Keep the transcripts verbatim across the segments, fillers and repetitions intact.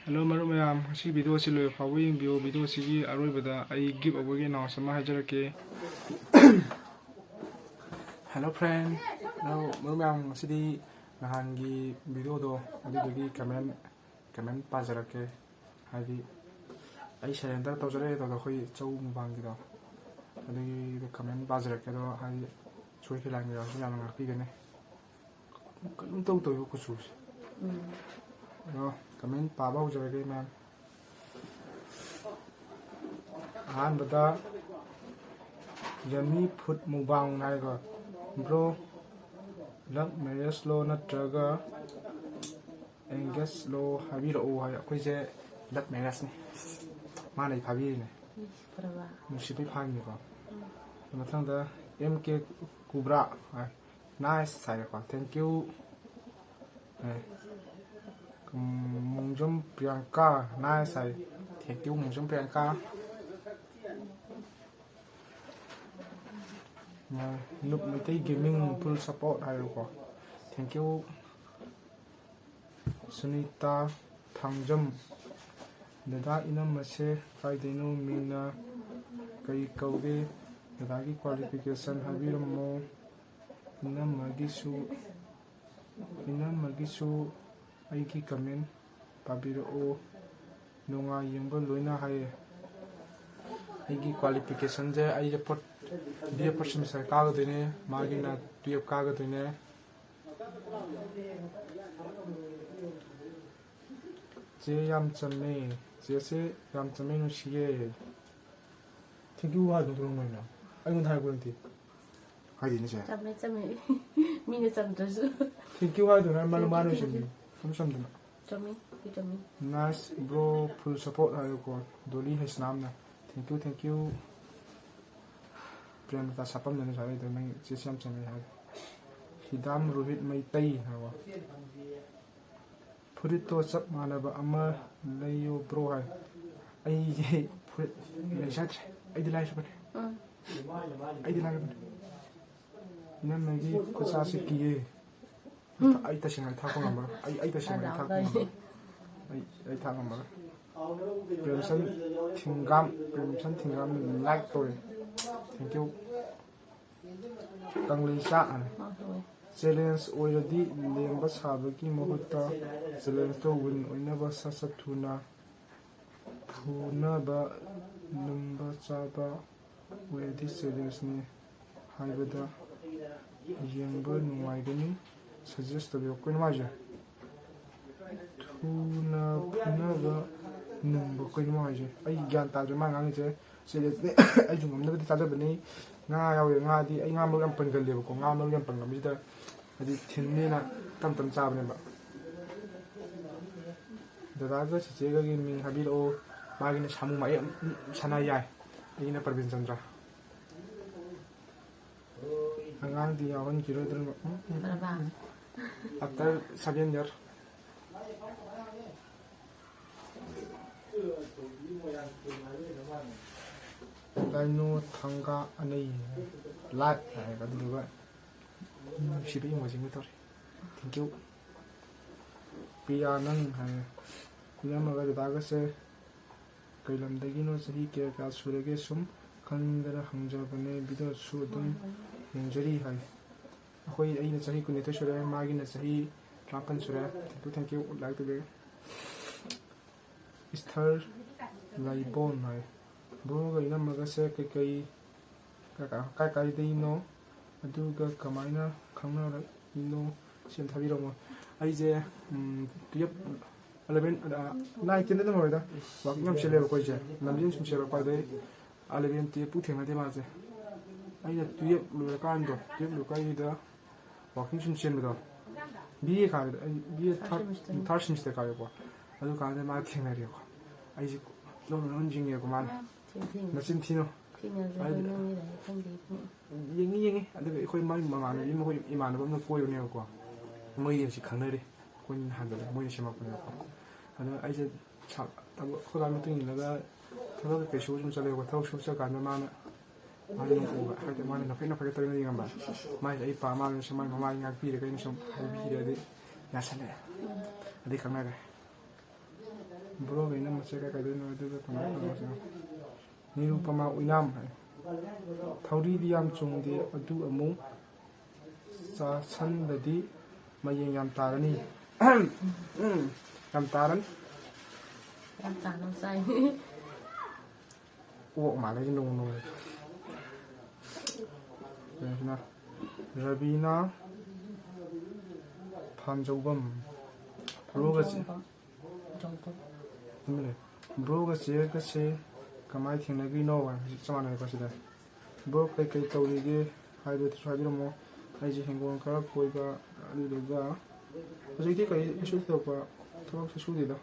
Hello ꯃꯔꯨꯞ ꯃꯌꯥꯝ, ꯉꯁꯤ ꯚꯤꯗꯤꯑꯣ ꯑꯁꯤ ꯂꯣꯏꯕ ꯐꯥꯎꯕ ꯌꯦꯡꯕꯤꯌꯨ꯫ ꯚꯤꯗꯤꯑꯣ ꯑꯁꯤꯒꯤ ꯑꯔꯣꯏꯕꯗ ꯑꯩ ꯒꯤꯐ ꯑꯋꯦꯒꯤ ꯑꯦꯅꯥꯎꯟꯁ ꯑꯃ ꯍꯥꯏꯖꯔꯛꯀꯦ꯫ ꯍꯜꯂꯣ ꯐ꯭ꯔꯦꯟ, ꯍꯜꯂꯣ ꯃꯔꯨꯞ ꯃꯌꯥꯝ, ꯉꯁꯤꯗꯤ ꯅꯍꯥꯟꯒꯤ ꯚꯤꯗꯤꯑꯣꯗꯣ ꯑꯗꯨꯗꯨꯒꯤ ꯀꯃꯦꯟ ꯀꯃꯦꯟ ꯄꯥꯖꯔꯛꯀꯦ꯫ ꯍꯥꯏꯗꯤ ꯑꯩ ꯁꯔꯦꯟꯗꯔ ꯇꯧꯖꯔꯛꯑꯦ ꯇꯧꯗꯣ, ꯑꯩꯈꯣꯏ ꯆꯧ ꯃꯨꯛꯕꯥꯡꯒꯤꯗꯣ꯫ ꯑꯗꯨꯒꯤꯗꯣ ꯀꯃꯦꯟ ꯄꯥꯖꯔꯛꯀꯦ꯫ ꯑꯗꯣ ꯍꯥꯏꯗꯤ ꯁꯣꯏꯈꯤ ꯂꯥꯟꯈꯤ ꯌꯥꯎꯔꯁꯨ ꯌꯥꯝꯅ ꯉꯥꯛꯄꯤꯒꯅꯤ꯫ ꯀꯩꯅꯣꯝ ꯇꯧ ꯇꯧꯏꯕ ꯀꯨꯆꯨꯁꯦ꯫ ꯑꯗꯣ ꯀꯃꯦꯟ ꯄꯥꯕ ꯍꯧꯖꯔꯒꯦ ꯃꯌꯥꯝ꯫ ꯑꯍꯥꯟꯕꯗ ꯌꯝꯃꯤ ꯐꯨꯗ ꯃꯨꯛꯕꯥꯡ ꯍꯥꯏꯀꯣ꯫ ꯕ꯭ꯔꯣ, ꯂꯞ ꯃꯦꯔꯦꯖꯂꯣ ꯅꯠꯇ꯭ꯔꯒ ꯑꯦꯡꯒꯦꯖꯂꯣ ꯍꯥꯏꯕꯤꯔꯛꯎ ꯍꯥꯏ꯫ ꯑꯩꯈꯣꯏꯁꯦ ꯂꯞ ꯃꯦꯔꯦꯖꯅꯤ꯫ ꯃꯥꯅ ꯑꯩ ꯐꯥꯕꯤꯔꯤꯅꯦ꯫ ꯐꯔꯕ? ꯅꯨꯡꯁꯤꯕꯩ ꯐꯥꯈꯤꯅꯤꯀꯣ꯫ ꯃꯊꯪꯗ ꯑꯦꯝ ꯀꯦ ꯀꯨꯕ꯭ꯔꯥ ꯍꯥꯏ꯫ ꯅꯥꯏꯁ ꯍꯥꯏꯔꯦꯀꯣ꯫ ꯊꯦꯡꯀ꯭ꯌꯨ꯫ ꯑꯦ, ꯎꯝ, ꯃꯣꯡꯖꯝ ꯄ꯭ꯔꯤꯌꯥꯡꯀꯥ ꯅꯥꯏꯁ ꯍꯥꯏ꯫ ꯊꯦꯡꯀ꯭ꯌꯨ ꯃꯣꯡꯖꯝ ꯄ꯭ꯔꯤꯌꯥꯡꯀꯥ꯫ ꯅꯨꯞ ꯃꯩꯇꯩ ꯒꯦꯃꯤꯡ ꯐꯨꯜ ꯁꯄꯣꯔꯠ ꯍꯥꯏꯔꯣꯀꯣ꯫ ꯊꯦꯡꯀ꯭ꯌꯨ꯫ ꯁꯨꯅꯤꯇꯥ ꯊꯥꯡꯖꯝ꯫ ꯗꯗꯥ, ꯏꯅꯝꯃꯁꯦ ꯀꯥꯏꯗꯩꯅꯣ? ꯃꯤꯡꯅ ꯀꯔꯤ ꯀꯧꯒꯦ? ꯗꯗꯥꯒꯤ ꯀ꯭ꯋꯥꯂꯤꯐꯤꯀꯦꯁꯟ ꯍꯥꯏꯕꯤꯔꯝꯃꯣ꯫ ꯏꯅꯝꯃꯒꯤꯁꯨ ꯏꯅꯝꯃꯒꯤꯁꯨ ꯑꯩꯒꯤ ꯀꯃꯦꯟ ꯄꯥꯕꯤꯔꯛꯑꯣ꯫ ꯅꯨꯡꯉꯥꯏ ꯌꯦꯡꯕ ꯂꯣꯏꯅ ꯍꯥꯏꯌꯦ꯫ ꯑꯩꯒꯤ ꯀ꯭ꯋꯥꯂꯤꯐꯤꯀꯦꯁꯟꯁꯦ ꯑꯩꯁꯦ fourth, B A fourth semester ꯀꯥꯒꯗꯣꯏꯅꯦ, ꯃꯥꯒꯤꯅ ꯇꯨꯌꯦꯜꯞ ꯀꯥꯒꯗꯣꯏꯅꯦ꯫ ꯆꯦ ꯌꯥꯝ ꯆꯝꯃꯦ꯫ ꯆꯦꯁꯦ ꯌꯥꯝ ꯆꯝꯃꯦ, ꯅꯨꯡꯁꯤꯌꯦ꯫ ꯊꯦꯡꯀ꯭ꯌꯨ ꯍꯥꯏꯗꯨꯅ ꯀꯩꯅꯣ? ꯑꯩꯉꯣꯟꯗ ꯍꯥꯏꯔꯛꯄ ꯅꯠꯇꯦ꯫ ꯍꯥꯏꯗꯤꯅꯦ ꯁꯦ꯫ ꯆꯝꯃꯦ, ꯆꯝꯃꯦ꯫ ꯃꯤꯅ ꯆꯝꯗ꯭ꯔꯁꯨ꯫ ꯊꯦꯡꯀ꯭ꯌꯨ ꯍꯥꯏꯗꯨꯅ ꯃꯥꯅ, ꯃꯥꯅ ꯆꯝꯃꯤ꯫ ꯀꯩꯝ ꯆꯝꯗꯅ꯫ ꯆꯝꯃꯤ, ꯑꯩ ꯆꯝꯃꯤ꯫ Nice bro, full support ꯍꯥꯏꯌꯨꯀꯣ꯫ ꯗꯣꯂꯤ ꯍꯩꯁꯅꯥꯝꯅ꯫ Thank you, thank you꯫ ꯄ꯭ꯔꯦꯝꯂꯇꯥ ꯁꯥꯄꯝꯗꯅ ꯁꯥꯔꯛꯏꯗꯣ, ꯅꯪ ꯆꯦꯁꯤ ꯌꯥꯝ ꯆꯝꯃꯦ ꯍꯥꯏ꯫ ꯍꯤꯗꯥꯝ ꯔꯣꯍꯤꯠ ꯃꯩꯇꯩ ꯍꯥꯏꯕ꯫ ꯐꯨꯔꯤꯠꯇꯣ ꯆꯞ ꯃꯥꯟꯅꯕ ꯑꯃ ꯂꯩꯌꯣ ꯕ꯭ꯔꯣ ꯍꯥꯏ꯫ ꯑꯩꯁꯦ ꯐꯨꯔꯤꯠ ꯂꯩꯖꯗ꯭ꯔꯦ꯫ ꯑꯩꯗꯤ ꯂꯥꯏꯔꯕꯅꯦ꯫ ꯎꯝ꯫ ꯑꯩꯗꯤ ꯂꯥꯏꯔꯕꯅꯦ꯫ ꯏꯅꯝꯃꯒꯤ ꯈꯨꯠꯁꯥꯁꯦ ꯀꯤꯌꯦ꯫ ꯎꯝ꯫ ꯑꯩ ꯇꯁꯦꯡꯅ ꯑꯩ ꯊꯥꯛꯄ ꯉꯝꯃꯔꯣꯏ꯫ ꯑꯩ, ꯑꯩ ꯇꯁꯦꯡꯅ ꯑꯩ ꯊꯥꯛꯄ ꯉꯝꯃꯔꯣꯏ꯫ ꯑꯩ ꯑꯩ ꯊꯥ ꯉꯝꯃꯔꯣꯏ꯫ ꯄ꯭ꯔꯦꯝꯁꯟ ꯊꯤꯡꯒꯥꯝ, ꯄ꯭ꯔꯦꯝꯁꯟ ꯊꯤꯡꯒꯥꯝ ꯂꯥꯏꯛ ꯇꯧꯔꯦ꯫ Thank you꯫ ꯀꯪꯂꯩꯆꯥ ꯍꯥꯏꯅ꯫ ꯆꯦꯂꯦꯟꯖ ꯑꯣꯏꯔꯗꯤ ꯂꯦꯝꯕ ꯁꯥꯕꯒꯤ ꯃꯍꯨꯠꯇ ꯆꯦꯂꯦꯟꯖꯇꯣ ꯋꯤꯟ ꯑꯣꯏꯅꯕ ꯁꯠ ꯁꯠ ꯊꯨꯅ ꯐꯨꯅꯕ ꯂꯨꯝꯕ ꯆꯥꯕ ꯑꯣꯏꯔꯗꯤ ꯆꯦꯂꯦꯟꯖꯅꯤ ꯍꯥꯏꯕꯗ ꯌꯦꯡꯕ ꯅꯨꯡꯉꯥꯏꯒꯅꯤ꯫ ꯁꯖꯦꯁ ꯇꯧꯕꯤꯌꯨ꯫ ꯀꯩꯅꯣ ꯍꯥꯏꯁꯦ? ꯊꯨꯅ ꯐꯨꯅꯕ ꯅꯨꯡꯕ ꯀꯩꯅꯣ ꯍꯥꯏꯁꯦ? ꯑꯩ ꯒ꯭ꯌꯥꯟ ꯇꯥꯗ꯭ꯔꯦ ꯃꯥ ꯉꯥꯡꯉꯤꯁꯦ꯫ ꯆꯦꯂꯦꯟꯖꯅꯦ꯫ ꯑꯩꯁꯨ ꯉꯝꯅꯕꯗꯤ ꯆꯥꯖꯕꯅꯤ꯫ ꯉꯥ ꯌꯥꯎꯋꯦ꯫ ꯉꯥꯗꯤ ꯑꯩ ꯉꯥ ꯃꯔꯨ ꯌꯥꯝ ꯄꯟꯒꯜꯂꯦꯕꯀꯣ꯫ ꯉꯥ ꯃꯔꯨ ꯌꯥꯝ ꯄꯟꯒꯟꯕꯁꯤꯗ ꯍꯥꯏꯗꯤ ꯊꯤꯟꯅꯦꯅ ꯇꯞ ꯇꯞ ꯆꯥꯕꯅꯦꯕ꯫ ꯗꯗꯥꯒ ꯆꯤꯆꯦꯒꯒꯤ ꯃꯤꯡ ꯍꯥꯏꯕꯤꯔꯛꯑꯣ꯫ ꯃꯥꯒꯤꯅ ꯁꯥꯃꯨ ꯃꯥꯌꯦꯞ ꯁꯅꯥ ꯌꯥꯏ꯫ ꯑꯩꯒꯤꯅ ꯄ꯭ꯔꯕꯤꯟ ꯆꯟꯗ꯭ꯔ꯫ ꯑꯉꯥꯡꯗꯤ ꯌꯥꯎꯍꯟꯈꯤꯔꯣꯏꯗ꯭ꯔꯣ? ꯎꯝ, ꯎꯝ꯫ ꯕꯔꯕꯥ꯫ After seven year꯫ ꯀꯩꯅꯣ ꯊꯪꯒꯥ ꯑꯅꯩ ꯂꯥꯏꯠ ꯍꯥꯏꯔꯒ ꯑꯗꯨꯗꯨꯒ ꯅꯨꯡꯁꯤꯕ ꯏꯃꯣꯖꯤ ꯑꯃ ꯇꯧꯔꯤ꯫ Thank you꯫ ꯄ꯭ꯔꯤꯌꯥ ꯅꯪ ꯍꯥꯏꯔꯦ꯫ ꯀꯨꯏꯔꯝꯃꯒ ꯗꯗꯥꯒꯁꯦ ꯀꯩ ꯂꯝꯗꯒꯤꯅꯣ? ꯆꯍꯤ ꯀꯌꯥ ꯀꯌꯥ ꯁꯨꯔꯒꯦ? ꯁꯨꯝ ꯈꯪꯅꯤꯡꯗꯅ ꯍꯪꯖꯕꯅꯦ꯫ ꯚꯤꯗꯤꯑꯣꯁꯨ ꯑꯗꯨꯝ ꯌꯦꯡꯖꯔꯤ ꯍꯥꯏ꯫ ꯑꯩꯈꯣꯏ, ꯑꯩꯅ ꯆꯍꯤ ꯀꯨꯟꯅꯤꯊꯣꯏ ꯁꯨꯔꯦ, ꯃꯥꯒꯤꯅ ꯆꯍꯤ ꯇꯔꯥꯃꯥꯄꯟ ꯁꯨꯔꯦ꯫ Thank you, thank you꯫ Like ꯇꯧꯕꯤꯔꯦ꯫ ꯏꯁꯊꯔ ꯂꯥꯏꯕꯣꯟ ꯍꯥꯏ꯫ ꯕ꯭ꯔꯣꯒ ꯏꯅꯝꯃꯒꯁꯦ ꯀꯩꯀꯩ, ꯀꯥꯏ ꯀꯥꯏꯗꯩꯅꯣ? ꯑꯗꯨꯒ ꯀꯃꯥꯏꯅ ꯈꯪꯅꯔꯛꯏꯅꯣ? ꯁꯤ ꯑꯝ ꯊꯥꯕꯤꯔꯝꯃꯣ꯫ ꯑꯩꯁꯦ, ꯎꯝ, ꯇꯨꯌꯦꯜꯞ, ꯑꯦꯂꯦꯚꯦꯟ, ꯑ, ꯅꯥꯏꯟ, ꯇꯦꯟꯗ ꯑꯗꯨꯝ ꯍꯧꯔꯦꯗ꯫ ꯋꯥꯛꯀꯤꯡ ꯌꯥꯝ ꯆꯦꯜꯂꯦꯕ ꯑꯩꯈꯣꯏꯁꯦ꯫ ꯂꯝꯖꯦꯟ ꯁꯨꯝ ꯆꯦꯜꯂꯛꯄ ꯑꯗꯩ ꯑꯦꯂꯦꯚꯦꯟ, ꯇꯨꯌꯦꯜꯞ ꯄꯨꯛ ꯊꯦꯡꯅꯗꯦ ꯃꯥꯁꯦ꯫ ꯑꯩꯅ ꯇꯨꯌꯦꯜꯞ ꯂꯣꯏꯔꯀꯥꯟꯗꯣ, ꯇꯨꯌꯦꯜꯞ ꯂꯣꯏꯔꯀꯥꯟꯒꯤꯗ ꯋꯥꯛꯀꯤꯡ ꯁꯨꯝ ꯆꯦꯟꯕꯗꯣ, ꯕꯤ ꯑꯦ ꯀꯥꯕꯗ, ꯑꯩ B A third, third semester ꯀꯥꯔꯦꯀꯣ꯫ ꯑꯗꯨ ꯀꯥꯟꯗ ꯃꯥ ꯊꯦꯡꯅꯔꯦꯀꯣ꯫ ꯑꯩꯁꯦ ꯂꯣꯟ ꯂꯣꯟ ꯌꯦꯡꯉꯦꯀꯣ ꯃꯥꯅ꯫ ꯆꯤꯟ ꯊꯤꯅꯨ꯫ ꯅꯆꯤꯟ ꯊꯤꯅꯨ꯫ ꯊꯦꯡꯅꯔꯁꯨ ꯑꯩꯗꯤ ꯅꯪꯒꯤ ꯂꯥꯏꯔꯤꯛ ꯈꯪꯗꯦ ꯏꯕꯨꯡꯉꯣ꯫ ꯌꯦꯡꯉꯤ, ꯌꯦꯡꯉꯤ꯫ ꯑꯗꯨꯒ ꯑꯩꯈꯣꯏ ꯃꯥꯒꯤ ꯃꯃꯥꯟꯅꯕꯤ ꯑꯃ, ꯑꯩꯈꯣꯏ ꯏꯃꯥꯟꯅꯕ ꯑꯃꯒ ꯀꯣꯏꯕꯅꯦꯕꯀꯣ꯫ ꯃꯣꯏꯗꯤ ꯍꯧꯖꯤꯛ ꯈꯪꯅꯔꯤ꯫ ꯑꯩꯈꯣꯏꯅ ꯍꯥꯟꯅꯗꯤ ꯃꯣꯏꯅ ꯁꯦꯝꯃꯛꯄꯅꯦꯕꯀꯣ꯫ ꯑꯗꯣ ꯑꯩꯁꯦ ꯁꯥ-, ꯊꯕꯛ, ꯑꯩꯈꯣꯏ ꯕꯥꯒꯤ ꯃꯇꯨꯡ ꯏꯜꯂꯒ ꯊꯕꯛ ꯀꯩꯀꯩ ꯁꯨꯕ ꯁꯨꯝ ꯆꯠꯂꯦꯕꯀꯣ꯫ ꯊꯕꯛ ꯁꯨꯕ ꯆꯠꯀꯥꯟꯗ ꯃꯥꯅ, ꯃꯥꯅ ꯑꯗꯨꯝ ꯎꯕ, ꯍꯥꯏꯗꯤ ꯃꯥꯅ ꯅꯣꯛꯐꯦꯠ ꯅꯣꯛꯐꯦꯠ ꯇꯧꯔꯒ ꯌꯦꯡꯉꯝꯕ꯫ ꯃꯥꯏꯁꯦ ꯑꯩ ꯄꯥꯝ ꯃꯥꯜꯂꯦꯅ ꯁꯨꯝ ꯃꯥꯏ ꯃꯃꯥꯏ ꯉꯥꯛꯄꯤꯔꯒ ꯑꯩꯅ ꯁꯨꯝ ꯍꯥꯏꯕꯤꯔꯦ꯫ ꯑꯗꯩ ꯌꯥꯁꯜꯂꯛꯑꯦ꯫ ꯑꯗꯩ ꯈꯪꯅꯔꯦ꯫ ꯕ꯭ꯔꯣꯒ ꯏꯅꯝꯃꯁꯦ ꯀꯥꯏ ꯀꯥꯏꯗꯩꯅꯣ, ꯑꯗꯨꯒ ꯀꯃꯥꯏꯅ ꯇꯧꯔꯁꯤꯅꯣ? ꯅꯤꯔꯨꯄꯃꯥ ꯎꯏꯅꯥꯝ ꯍꯥꯏ꯫ ꯊꯧꯔꯤꯗꯤ ꯌꯥꯝ ꯆꯨꯝꯗꯦ, ꯑꯗꯨ ꯑꯃꯨꯛ ꯆꯥꯁꯟꯕꯗꯤ ꯃꯌꯦꯡ ꯌꯥꯝ ꯇꯥꯔꯅꯤ꯫ ꯌꯥꯝ ꯇꯥꯔꯅꯤ꯫ ꯌꯥꯝ ꯇꯥꯅ ꯆꯥꯏ꯫ ꯑꯣꯛ ꯃꯥꯜꯂꯦ ꯅꯣꯡ ꯅꯣꯡ꯫ ꯀꯩꯅꯣꯁꯤꯅ ꯔꯕꯤꯅꯥ ꯐꯥꯟꯖꯧꯕꯝ꯫ ꯕ꯭ꯔꯣꯒꯁꯦ꯫ ꯖꯧꯕꯝ꯫ ꯕ꯭ꯔꯣꯒ ꯆꯦꯒꯁꯦ ꯀꯃꯥꯏꯅ ꯊꯦꯡꯅꯈ꯭ꯔꯤꯅꯣ? ꯍꯧꯖꯤꯛ ꯆꯞ ꯃꯥꯟꯅꯔꯦꯀꯣ ꯁꯤꯗ꯫ ꯕ꯭ꯔꯣ ꯀꯩꯀꯩ ꯇꯧꯔꯤꯒꯦ ꯍꯥꯏꯕꯗꯨꯁꯨ ꯍꯥꯏꯕꯤꯔꯝꯃꯣ꯫ ꯑꯩꯁꯦ ꯍꯤꯡꯒꯣꯜ ꯈꯔ ꯀꯣꯏꯕ, ꯑꯗꯨꯗꯨꯒ ꯍꯧꯖꯤꯛꯇꯤ ꯀꯔꯤ ꯀꯩꯁꯨ ꯊꯣꯏꯗꯣꯛꯄ ꯊꯕꯛꯁꯨ ꯁꯨꯗꯦꯗ꯫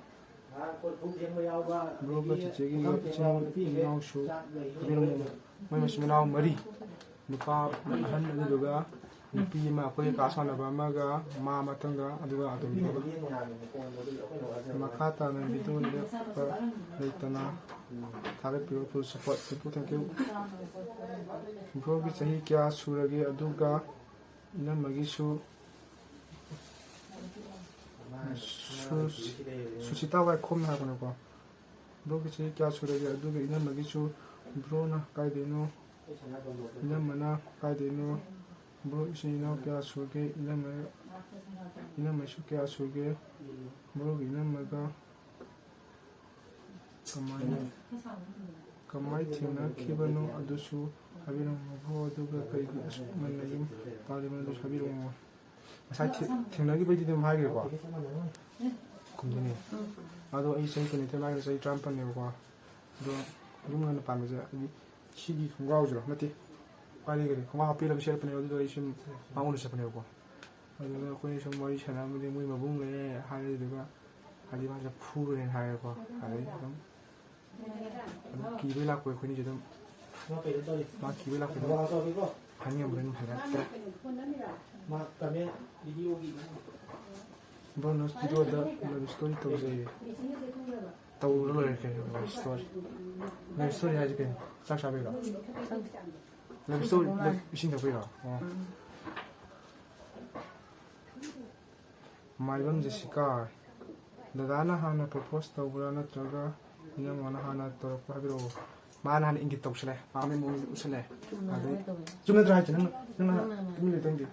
ꯕ꯭ꯔꯣꯒ ꯆꯤꯆꯦꯒꯤ ꯏꯆꯤꯟ ꯏꯅꯥꯎꯁꯨ ꯍꯥꯏꯕꯤꯔꯝꯃꯣ꯫ ꯃꯣꯏ ꯃꯆꯤꯟ ꯃꯅꯥꯎ ꯃꯔꯤ, ꯅꯨꯄꯥ ꯑꯍꯟ ꯑꯗꯨꯗꯨꯒ ꯅꯨꯄꯤ ꯑꯃ, ꯑꯩꯈꯣꯏꯒ ꯀ꯭ꯂꯥꯁ ꯃꯥꯟꯅꯕ ꯑꯃꯒ, ꯃꯥ ꯃꯊꯪꯗ, ꯑꯗꯨꯒ ꯑꯇꯣꯝꯕꯤꯗꯨꯒ꯫ ꯃꯈꯥ ꯇꯥꯅ ꯚꯤꯗꯤꯑꯣ ꯂꯦꯞꯄ ꯂꯩꯇꯅ ꯊꯥꯒꯠꯄꯤꯔꯣ꯫ Full support꯫ Thank you, thank you꯫ ꯕ꯭ꯔꯣꯒꯤ ꯆꯍꯤ ꯀꯌꯥ ꯁꯨꯔꯒꯦ? ꯑꯗꯨꯒ ꯏꯅꯝꯃꯒꯤꯁꯨ ꯁꯨ-, ꯁꯨꯁꯤꯇꯥ ꯋꯥꯏꯈꯣꯝ ꯍꯥꯏꯕꯅꯦꯀꯣ꯫ ꯕ꯭ꯔꯣꯒꯤ ꯆꯍꯤ ꯀꯌꯥ ꯁꯨꯔꯒꯦ? ꯑꯗꯨꯒ ꯏꯅꯝꯃꯒꯤꯁꯨ ꯕ꯭ꯔꯣꯅ ꯀꯥꯏꯗꯩꯅꯣ? ꯏꯅꯝꯃꯅ ꯀꯥꯏꯗꯩꯅꯣ? ꯕ꯭ꯔꯣ ꯏꯆꯤꯟ ꯏꯅꯥꯎ ꯀꯌꯥ ꯁꯨꯒꯦ? ꯏꯅꯝꯃ, ꯏꯅꯝꯃꯁꯨ ꯀꯌꯥ ꯁꯨꯒꯦ? ꯕ꯭ꯔꯣꯒꯤ ꯏꯅꯝꯃꯒ ꯀꯃꯥꯏꯅ, ꯀꯃꯥꯏ ꯊꯦꯡꯅꯈꯤꯕꯅꯣ ꯑꯗꯨꯁꯨ ꯍꯥꯏꯕꯤꯔꯝꯃꯨ꯫ ꯕ꯭ꯔꯣ ꯑꯗꯨꯒ ꯀꯩꯒꯤ ꯑꯁꯨꯛ ꯉꯟꯅ ꯌꯨꯝ ꯄꯥꯜꯂꯤꯕꯅꯣ ꯑꯗꯨꯁꯨ ꯍꯥꯏꯕꯤꯔꯝꯃꯨ꯫ ꯉꯁꯥꯏ ꯊꯦ-, ꯊꯦꯡꯅꯈꯤꯕꯩꯗꯤ ꯑꯗꯨꯝ ꯍꯥꯏꯈ꯭ꯔꯦꯀꯣ꯫ ꯈꯨꯝꯗꯣꯏꯅꯦ꯫ ꯑꯗꯣ ꯑꯩ ꯆꯍꯤ ꯀꯨꯟꯅꯤꯊꯣꯏ ꯃꯥꯒꯤ ꯆꯍꯤ ꯇꯔꯥꯃꯥꯄꯟꯅꯦꯕꯀꯣ꯫ ꯑꯗꯣ ꯌꯨꯝ ꯉꯟꯅ ꯄꯥꯟꯕꯁꯦ ꯍꯥꯏꯗꯤ ꯁꯤꯒꯤ ꯈꯣꯡꯒ꯭ꯔꯥꯎꯁꯤꯔꯣ? ꯅꯠꯇꯦ꯫ ꯋꯥꯔꯤꯒꯗꯤ ꯈꯣꯡꯒ꯭ꯔꯥꯎ ꯍꯥꯞꯄꯤꯔꯒ ꯁꯦꯠꯄꯅꯦꯕ꯫ ꯑꯗꯨꯗꯣ ꯑꯩ ꯁꯨꯝ ꯃꯥ ꯎꯅ ꯆꯠꯄꯅꯦꯕꯀꯣ꯫ ꯑꯗꯨꯗ ꯑꯩꯈꯣꯏꯅ ꯁꯨꯝ ꯋꯥꯔꯤ ꯁꯥꯟꯅꯔꯝꯕꯗꯤ ꯃꯣꯏ ꯃꯕꯨꯡ ꯂꯩꯔꯦ ꯍꯥꯏꯔꯦ꯫ ꯑꯗꯨꯗꯨꯒ ꯍꯥꯏꯗꯤ ꯃꯥꯁꯦ ꯐꯨꯔꯦꯅ ꯍꯥꯏꯔꯦꯀꯣ꯫ ꯑꯗꯩ ꯑꯗꯨꯝ ꯑꯗꯨꯝ ꯀꯤꯕꯩ ꯂꯥꯛꯄ ꯑꯩꯈꯣꯏꯅꯤꯁꯦ ꯑꯗꯨꯝ ꯃꯥ ꯀꯤꯕꯩ ꯂꯥꯛꯄ ꯑꯗꯨꯝ ꯍꯟ ꯉꯝꯕ꯭ꯔꯥ ꯑꯗꯨꯝ ꯍꯜꯂꯛꯇ꯭ꯔꯦ꯫ ꯕ꯭ꯔꯣ ꯅꯣꯁ ꯚꯤꯗꯤꯑꯣꯗ ꯂꯚ ꯁ꯭ꯇꯣꯔꯤ ꯇꯧꯖꯩꯌꯦ꯫ ꯇꯧꯔ ꯂꯣꯏꯔꯦ ꯀꯩꯅꯣ ꯂꯚ ꯁ꯭ꯇꯣꯔꯤ꯫ ꯂꯚ ꯁ꯭ꯇꯣꯔꯤ ꯍꯥꯏꯁꯦ ꯀꯩꯅꯣ? ꯆꯥꯛ ꯆꯥꯕꯩꯔꯣ? ꯂꯚ ꯁ꯭ꯇꯣꯔꯤ, ꯂꯚ, ꯏꯁꯤꯡ ꯊꯛꯄꯩꯔꯣ? ꯑꯣ꯫ ꯃꯥꯏꯕꯝ ꯖꯦꯁꯤꯀꯥ꯫ ꯗꯗꯥꯅ ꯍꯥꯟꯅ ꯄ꯭ꯔꯣꯄꯣꯁ ꯇꯧꯕ꯭ꯔꯥ ꯅꯠꯇ꯭ꯔꯒ ꯏꯅꯝꯃꯅ ꯍꯥꯟꯅ ꯇꯧꯔꯛꯄ꯭ꯔꯥ ꯍꯥꯏꯕꯤꯔꯛꯑꯣ꯫ ꯃꯥꯅ ꯍꯥꯟꯅ ꯏꯪꯒꯤꯠ ꯇꯧꯁꯜꯂꯦ, ꯄꯥꯝꯕꯩ ꯃꯑꯣꯡꯁꯦ ꯎꯠꯁꯜꯂꯦ꯫ ꯆꯨꯝꯅ ꯑꯗꯩ ꯍꯥꯏꯕ ꯇꯧꯋꯦ꯫ ꯆꯨꯝꯅ ꯅꯠꯇ꯭ꯔꯥ ꯍꯥꯏꯁꯦ? ꯅꯪꯅ ꯅꯪꯅ ꯅꯪꯅ ꯍꯥꯟꯅ ꯇꯨꯃꯤꯟ ꯂꯩꯇꯪꯗꯤ꯫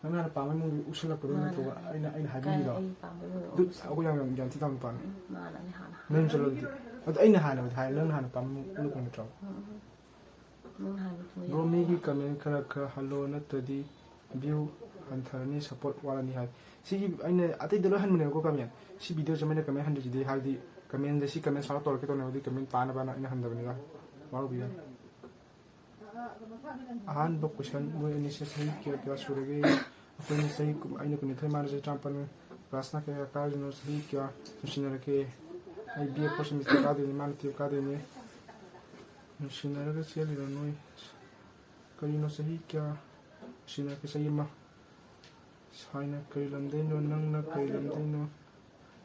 ꯅꯪꯅ ꯍꯥꯟꯅ ꯄꯥꯝꯕꯩ ꯃꯑꯣꯡꯁꯦ ꯎꯠꯁꯜꯂꯛꯄꯗꯣ ꯃꯥꯅ ꯅꯠꯇ꯭ꯔꯣ? ꯍꯥꯏ꯫ ꯑꯩꯅ ꯑꯩꯅ ꯀꯥꯏ ꯍꯥꯏꯕꯤꯔꯤꯗꯣ꯫ ꯑꯩ ꯄꯥꯝꯕꯩ ꯃꯑꯣꯡ ꯑꯗꯨ ꯎꯠꯁꯜꯂꯛꯄ? ꯑꯩꯈꯣꯏ ꯌꯥꯝ ꯌꯥꯝ ꯒ꯭ꯌꯥꯟ ꯊꯤ ꯇꯥꯕ ꯅꯨꯄꯥꯅꯤ꯫ ꯎꯝ, ꯃꯥꯅ ꯑꯩ ꯍꯥꯟꯅ ꯍꯥꯏ꯫ ꯅꯪ ꯆꯠꯂꯣ ꯑꯗꯨꯗꯤ꯫ ꯑꯗꯨ ꯑꯩꯅ ꯍꯥꯟꯅ ꯍꯥꯏ, ꯅꯪꯅ ꯍꯥꯟꯅ ꯄꯥꯝꯕ ꯃꯑꯣꯡ ꯎꯠꯂꯛꯄ ꯅꯠꯇ꯭ꯔꯣ? ꯎꯝ, ꯎꯝ꯫ ꯅꯪ ꯍꯥꯟꯅ ꯊꯨꯡꯅ ꯕ꯭ꯔꯣ, ꯌꯥꯔꯦ꯫ ꯃꯤꯒꯤ ꯀꯃꯦꯟ ꯈꯔ ꯈꯔ ꯍꯜꯂꯣ, ꯅꯠꯇ꯭ꯔꯗꯤ ꯚ꯭ꯌꯨ ꯍꯟꯊꯔꯅꯤ, ꯁꯞꯄꯣꯔꯠ ꯋꯥꯠꯂꯅꯤ ꯍꯥꯏ꯫ ꯁꯤꯒꯤ ꯑꯩꯅ ꯑꯇꯩꯗ ꯂꯣꯏ ꯍꯟꯕꯅꯦꯕꯀꯣ ꯀꯃꯦꯟ꯫ ꯁꯤ ꯚꯤꯗꯤꯑꯣꯁꯦ ꯑꯩꯅ ꯀꯃꯦꯟ ꯍꯟꯗ꯭ꯔꯤꯁꯤꯗꯤ ꯍꯥꯏꯕꯗꯤ ꯀꯃꯦꯟꯁꯦ ꯁꯤ ꯀꯃꯦꯟ ꯁꯥꯎꯠ ꯇꯧꯔꯛꯀꯦ ꯇꯧꯅꯦꯕ, ꯑꯗꯨꯒꯤ ꯀꯃꯦꯟ ꯄꯥꯅꯕꯅ ꯑꯩꯅ ꯍꯟꯗꯕꯅꯤꯗ꯫ ꯋꯥꯔꯧꯕꯤꯒꯅꯨ꯫ ꯑꯍꯥꯟꯕ ꯀꯣꯏꯁꯟ, ꯃꯣꯏ ꯑꯅꯤꯁꯦ ꯆꯍꯤ ꯀꯌꯥ ꯀꯌꯥ ꯁꯨꯔꯒꯦ? ꯑꯩꯈꯣꯏꯅ ꯆꯍꯤ ꯀꯨꯟ, ꯑꯩꯅ ꯀꯨꯟꯅꯤꯊꯣꯏ, ꯃꯥꯅ ꯆꯍꯤ ꯇꯔꯥꯃꯥꯄꯜ꯫ ꯀ꯭ꯂꯥꯁꯅ ꯀꯌꯥ ꯀꯥꯔꯤꯅꯣ? ꯆꯍꯤ ꯀꯌꯥ ꯅꯨꯡꯁꯤꯅꯔꯛꯀꯦ? ꯑꯩ ꯕꯤ ꯑꯦ ꯐꯣꯔꯠ ꯁꯦꯃꯤꯁꯇꯔ ꯀꯥꯗꯣꯏꯅꯤ, ꯃꯥꯅ ꯇꯨꯌꯦꯜꯞ ꯀꯥꯗꯣꯏꯅꯤ꯫ ꯅꯨꯡꯁꯤꯅꯔꯒ ꯆꯦꯜꯂꯤꯔꯣ ꯅꯣꯏ? ꯀꯔꯤꯅꯣ ꯆꯍꯤ ꯀꯌꯥ ꯅꯨꯡꯁꯤꯅꯔꯛꯀꯦ? ꯆꯍꯤ ꯑꯃ꯫ ꯁꯥꯏꯅ ꯀꯔꯤ ꯂꯝꯗꯩꯅꯣ? ꯅꯪꯅ ꯀꯔꯤ ꯂꯝꯗꯩꯅꯣ?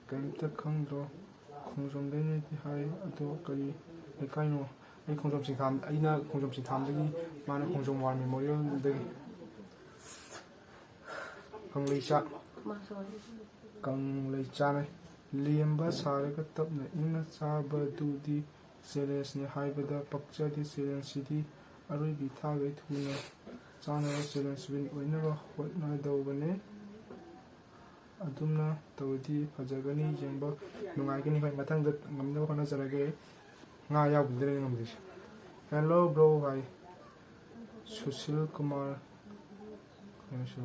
ꯀꯔꯤꯝꯇ ꯈꯪꯗ꯭ꯔꯣ? ꯈꯣꯡꯖꯣꯝꯗꯩꯅꯦꯗꯤ ꯍꯥꯏ, ꯑꯗꯣ ꯀꯔꯤ ꯂꯩꯀꯥꯏꯅꯣ? ꯑꯩ ꯈꯣꯡꯖꯣꯝ ꯆꯤꯡꯊꯥꯝ-, ꯑꯩꯅ ꯈꯣꯡꯖꯣꯝ ꯆꯤꯡꯊꯥꯝꯗꯒꯤ, ꯃꯥꯅ ꯈꯣꯡꯖꯣꯝ ꯋꯥꯔ ꯃꯦꯃꯣꯔꯤꯌꯦꯜꯗꯒꯤ꯫ ꯀꯪꯂꯩꯆꯥ꯫ ꯃꯥꯁꯨ ꯋꯥꯔꯤ꯫ ꯀꯪꯂꯩꯆꯥꯅ ꯂꯦꯝꯕ ꯁꯥꯔꯒ ꯇꯞꯅ ꯏꯪꯅ ꯆꯥꯕꯗꯨꯗꯤ ꯆꯦꯂꯦꯟꯖꯅꯤ ꯍꯥꯏꯕꯗ ꯄꯛꯆꯗꯦ꯫ ꯆꯦꯂꯦꯟꯖꯁꯤꯗꯤ ꯑꯔꯣꯏꯕꯤ ꯊꯥꯈꯩ ꯊꯨꯅ ꯆꯥꯅꯕ ꯆꯦꯂꯦꯟꯖ ꯋꯤꯟ ꯑꯣꯏꯅꯕ ꯍꯣꯠꯅꯗꯧꯕꯅꯦ꯫ ꯑꯗꯨꯝꯅ ꯇꯧꯔꯗꯤ ꯐꯖꯒꯅꯤ, ꯌꯦꯡꯕ ꯅꯨꯡꯉꯥꯏꯒꯅꯤ꯫ ꯍꯣꯏ, ꯃꯊꯪꯗ ꯉꯝꯅꯕ ꯍꯣꯠꯅꯖꯔꯒꯦ꯫ ꯉꯥ ꯌꯥꯎꯕꯗꯨꯗꯅꯦ ꯉꯝꯗ꯭ꯔꯤꯁꯦ꯫ "Hello bro" ꯍꯥꯏ꯫ ꯁꯨꯁꯤꯜ ꯀꯨꯃꯥꯔ, ꯀꯩꯅꯣꯁꯨ,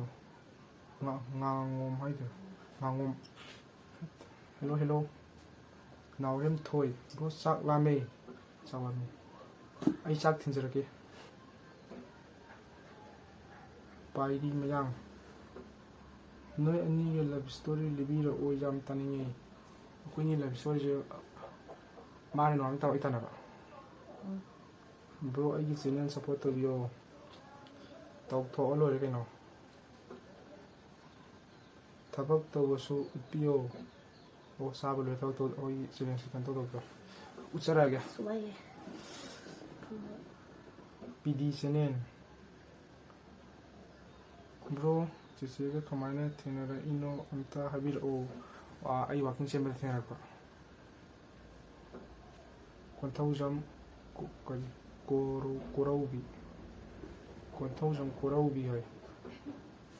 ꯉꯥ-, ꯉꯥꯉꯣꯝ ꯍꯥꯏꯗꯣꯏꯔꯣ? ꯉꯥꯉꯣꯝ꯫ "Hello, hello꯫ ꯅꯥꯎꯔꯦꯝ ꯊꯣꯏ꯫ Bro, ꯆꯥꯛ ꯂꯥꯝꯃꯦ꯫" ꯆꯥꯛ ꯂꯥꯝꯃꯦ꯫ "ꯑꯩ ꯆꯥꯛ ꯊꯤꯟꯖꯔꯛꯀꯦ꯫" ꯄꯥꯏꯔꯤ ꯃꯌꯥꯡ꯫ "ꯅꯣꯏ ꯑꯅꯤꯒꯤ ꯂꯚ ꯁ꯭ꯇꯣꯔꯤ ꯂꯤꯕꯤꯔꯛꯑꯣ, ꯌꯥꯝ ꯇꯥꯅꯤꯡꯉꯦ꯫" ꯑꯩꯈꯣꯏꯒꯤ ꯂꯚ ꯁ꯭ꯇꯣꯔꯤꯁꯦ ꯃꯥꯅ ꯅꯨꯡꯉꯥꯏꯕ ꯇꯧꯔ ꯑꯩ ꯇꯥꯟꯅꯕ꯫ ꯎꯝ꯫ "Bro, ꯑꯩꯒꯤ ꯆꯦꯅꯦꯜ ꯁꯞꯄꯣꯔꯠ ꯇꯧꯕꯤꯌꯣ꯫" ꯇꯧꯊꯣꯛꯑ ꯂꯣꯏꯔꯦ ꯀꯩꯅꯣ꯫ "ꯊꯕꯛ ꯇꯧꯕꯁꯨ ꯎꯠꯄꯤꯌꯣ꯫" ꯑꯣ, ꯆꯥꯕ ꯂꯣꯏꯔ ꯊꯕꯛ ꯇꯧ-, ꯑꯩꯈꯣꯏꯒꯤ ꯆꯦꯅꯦꯜꯁꯦ ꯀꯩꯅꯣ ꯇꯧꯗꯕꯗꯣ꯫ ꯎꯠꯆꯔꯛꯑꯒꯦ꯫ ꯁꯨꯃꯥꯏꯅ꯫ ꯄꯤ ꯗꯤ ꯆꯦꯅꯦꯜ꯫ "Bro, ꯆꯦꯆꯦꯒ ꯀꯃꯥꯏꯅ ꯊꯦꯡꯅꯔꯛꯏꯅꯣ ꯑꯝꯇ ꯍꯥꯏꯕꯤꯔꯛꯑꯣ꯫" ꯑꯩ ꯋꯥꯀꯤꯡ ꯆꯦꯟꯕꯗ ꯊꯦꯡꯅꯔꯛꯄ꯫ ꯀꯣꯟꯊꯧꯖꯝ ꯀꯣ- ꯀꯔꯤ ꯀꯣꯔꯧ- ꯀꯣꯔꯧꯕꯤ꯫ ꯀꯣꯟꯊꯧꯖꯝ ꯀꯣꯔꯧꯕꯤ ꯍꯥꯏ꯫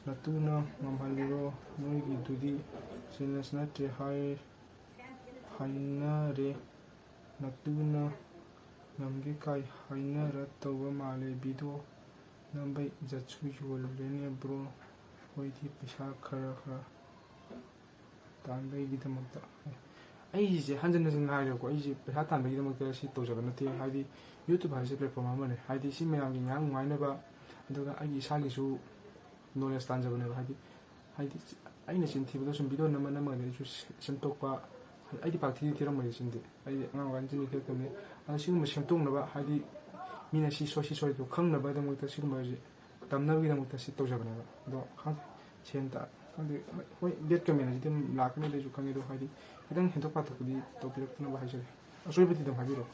ꯅꯇꯨꯅ ꯉꯝꯍꯜꯂꯤꯔꯣ? ꯅꯣꯏꯒꯤꯗꯨꯗꯤ ꯆꯦꯂꯦꯟꯖ ꯅꯠꯇ꯭ꯔꯦ ꯍꯥꯏ ꯍꯥꯏꯅꯔꯦ꯫ ꯅꯇꯨꯅ ꯉꯝꯒꯦ ꯀꯥꯏ ꯍꯥꯏꯅꯔ ꯇꯧꯕ ꯃꯥꯜꯂꯦ꯫ ꯚꯤꯗꯤꯑꯣ ꯅꯝꯕꯩ ꯖꯠꯁꯨ ꯌꯣꯜꯂꯦꯅꯦ ꯕ꯭ꯔꯣ꯫ ꯍꯣꯏꯗꯤ ꯄꯩꯁꯥ ꯈꯔ ꯈꯔ ꯇꯥꯟꯕꯒꯤꯗꯃꯛꯇ꯫ ꯑꯩꯁꯦ ꯍꯟꯖꯤꯟ ꯍꯟꯖꯤꯟ ꯍꯥꯏꯔꯦꯕꯀꯣ, ꯑꯩꯁꯦ ꯄꯩꯁꯥ ꯇꯥꯟꯕꯒꯤꯗꯃꯛꯇ ꯁꯤ ꯇꯧꯖꯕ ꯅꯠꯇꯦ꯫ ꯍꯥꯏꯗꯤ YouTube ꯍꯥꯏꯁꯦ platform ꯑꯃꯅꯦ꯫ ꯍꯥꯏꯗꯤ ꯁꯤ ꯃꯌꯥꯝꯒꯤ ꯉꯥꯏꯍꯥꯛ ꯅꯨꯡꯉꯥꯏꯅꯕ, ꯑꯗꯨꯒ ꯑꯩꯒꯤ ꯏꯁꯥꯒꯤꯁꯨ ꯅꯣꯂꯦꯖ ꯇꯥꯟꯖꯕꯅꯦꯕ꯫ ꯍꯥꯏꯗꯤ ꯍꯥꯏꯗꯤ ꯑꯩꯅ ꯆꯤꯟ ꯊꯤꯕꯗꯣ ꯁꯨꯝ ꯚꯤꯗꯤꯑꯣ ꯅꯝꯃ ꯅꯝꯃꯒꯗꯤ ꯑꯩꯁꯨ ꯁꯦꯝꯗꯣꯛꯄ꯫ ꯑꯩꯗꯤ ꯄꯥꯛ ꯊꯤꯗꯤ ꯊꯤꯔꯝꯃꯣꯏꯗ ꯆꯤꯟꯗꯤ꯫ ꯑꯩꯗꯤ ꯑꯉꯥꯡ ꯑꯣꯏꯔꯤꯀꯥꯟꯗ ꯆꯤꯟꯗꯤ ꯊꯤꯔꯛꯇꯕꯅꯤ꯫ ꯑꯗꯣ ꯁꯤꯒꯨꯝꯕ ꯁꯦꯝꯗꯣꯛꯅꯕ, ꯍꯥꯏꯗꯤ ꯃꯤꯅ ꯁꯤ ꯁꯣꯏ ꯁꯤ ꯁꯣꯏꯗꯣ ꯈꯪꯅꯕꯒꯤꯗꯃꯛꯇ ꯁꯤꯒꯨꯝꯕꯁꯦ ꯇꯝꯅꯕꯒꯤꯗꯃꯛꯇ ꯁꯤ ꯇꯧꯖꯕꯅꯦꯕ꯫ ꯑꯗꯣ ꯈꯪꯗꯦ, ꯁꯦꯟ ꯇ- ꯈꯪꯗꯦ꯫ ꯍꯣꯏ, ꯕꯦꯠ ꯀꯃꯦꯟ ꯑꯁꯤꯗꯤ ꯑꯗꯨꯝ ꯂꯥꯛꯀꯅꯤ, ꯑꯗꯨꯁꯨ ꯈꯪꯉꯦ꯫ ꯑꯗꯣ ꯍꯥꯏꯗꯤ ꯈꯤꯇꯪ ꯍꯦꯟꯗꯣꯛ ꯄꯥꯊꯣꯛꯄꯗꯤ ꯇꯧꯕꯤꯔꯛꯇꯅꯕ ꯍꯥꯏꯖꯔꯤ꯫ ꯑꯁꯣꯏꯕꯗꯤ ꯑꯗꯨꯝ ꯍꯥꯏꯕꯤꯔꯛꯑꯣ꯫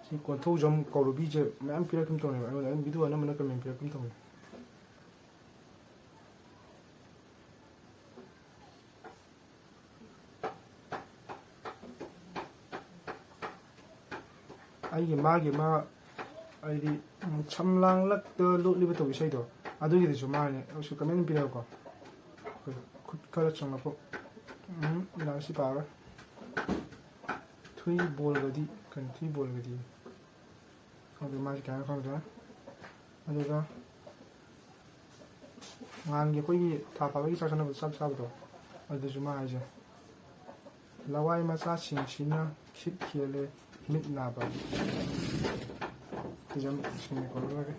ꯁꯤ ꯀꯣꯟꯊꯧꯖꯝ ꯀꯧꯔꯨꯕꯤꯁꯦ ꯃꯌꯥꯝ ꯄꯤꯔꯛꯀꯨꯝ ꯇꯧꯅꯦꯕ ꯑꯩꯉꯣꯟꯗ, ꯑꯗꯨꯝ ꯚꯤꯗꯤꯑꯣ ꯑꯅꯝꯕꯅ ꯀꯃꯦꯟ ꯄꯤꯔꯛꯀꯨꯝ ꯇꯧꯅꯦ꯫ ꯑꯩꯒꯤ ꯃꯥꯒꯤ ꯃꯥ ꯍꯥꯏꯗꯤ ꯁꯝꯂꯥꯡꯂꯛꯇ ꯂꯣꯠꯂꯤꯕ ꯇꯧꯕ ꯏꯁꯩꯗꯣ, ꯑꯗꯨꯒꯤꯗꯨꯁꯨ ꯃꯥꯅꯦ꯫ ꯑꯗꯨꯁꯨ ꯀꯃꯦꯟ ꯄꯤꯔꯛꯑꯣꯀꯣ꯫ ꯑꯩꯈꯣꯏ ꯈꯨꯠ ꯈꯔ ꯆꯪꯂꯛꯄ꯫ ꯎꯝ, ꯂꯥꯏꯔꯤꯛꯁꯤ ꯄꯥꯔꯣꯏ꯫ ꯊꯨꯏ ꯕꯣꯜꯒꯗꯤ ꯀꯩꯅꯣ? ꯊꯨꯏ ꯕꯣꯜꯒꯗꯤ ꯈꯪꯗꯦ, ꯃꯥꯁꯦ ꯀꯩ ꯍꯥꯏꯅꯣ ꯈꯪꯗ꯭ꯔꯦ꯫ ꯑꯗꯨꯒ ꯅꯍꯥꯟꯒꯤ ꯑꯩꯈꯣꯏꯒꯤ ꯊꯥ ꯐꯥꯕꯒꯤ ꯆꯥꯛ ꯆꯥꯅꯕ, ꯆꯥꯛ ꯆꯥꯕꯗꯣ, ꯑꯗꯨꯁꯨ ꯃꯥ ꯍꯥꯏꯁꯦ, "ꯂꯋꯥꯏ ꯃꯆꯥꯁꯤꯡꯁꯤꯅ ꯈꯤꯠ ꯍꯦꯜꯂꯦ ꯃꯤꯠ ꯅꯥꯕ"꯫ ꯁꯤꯁꯦ ꯑꯃ ꯁꯤꯡꯅ ꯀꯣꯟꯅꯔꯒꯦ꯫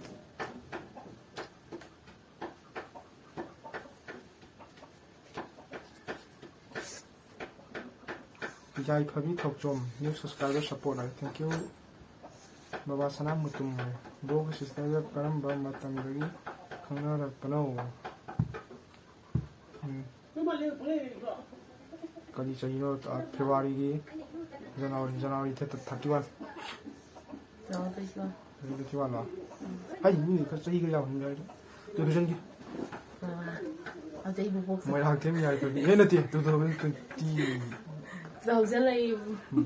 ꯌꯥꯏꯐꯕꯤ Thouchom, new subscriber support high, thank you꯫ ꯕꯕꯥ ꯁꯅꯥꯃꯨꯇꯨꯝ ꯍꯥꯏ, ꯕ꯭ꯔꯣꯒ ꯁꯤꯁꯇꯔꯒ ꯀꯔꯝꯕ ꯃꯇꯝꯗꯒꯤ ꯈꯪꯅꯔꯛꯄꯅꯣ? ꯎꯝ꯫ ꯀꯔꯤ ꯆꯍꯤꯅꯣ? ꯑ, ꯐꯦꯕ꯭ꯔꯨꯋꯥꯔꯤꯒꯤ, January, January thirty one꯫ January thirty one꯫ January thirty one ꯂꯣ? ꯍꯥꯏ, ꯃꯤ ꯈꯔ ꯆꯍꯤ ꯈꯔ ꯌꯥꯝꯍꯟꯕ ꯌꯥꯏ꯫ Two thousand ꯒꯤ꯫ ꯑ, ꯃꯣꯏꯔꯥꯡꯊꯦꯝ ꯌꯥꯏꯐꯕꯤ, ꯑꯦ, ꯅꯠꯇꯦ, two thousand twenty꯫ ꯍꯧꯖꯤꯜꯂꯛꯏ꯫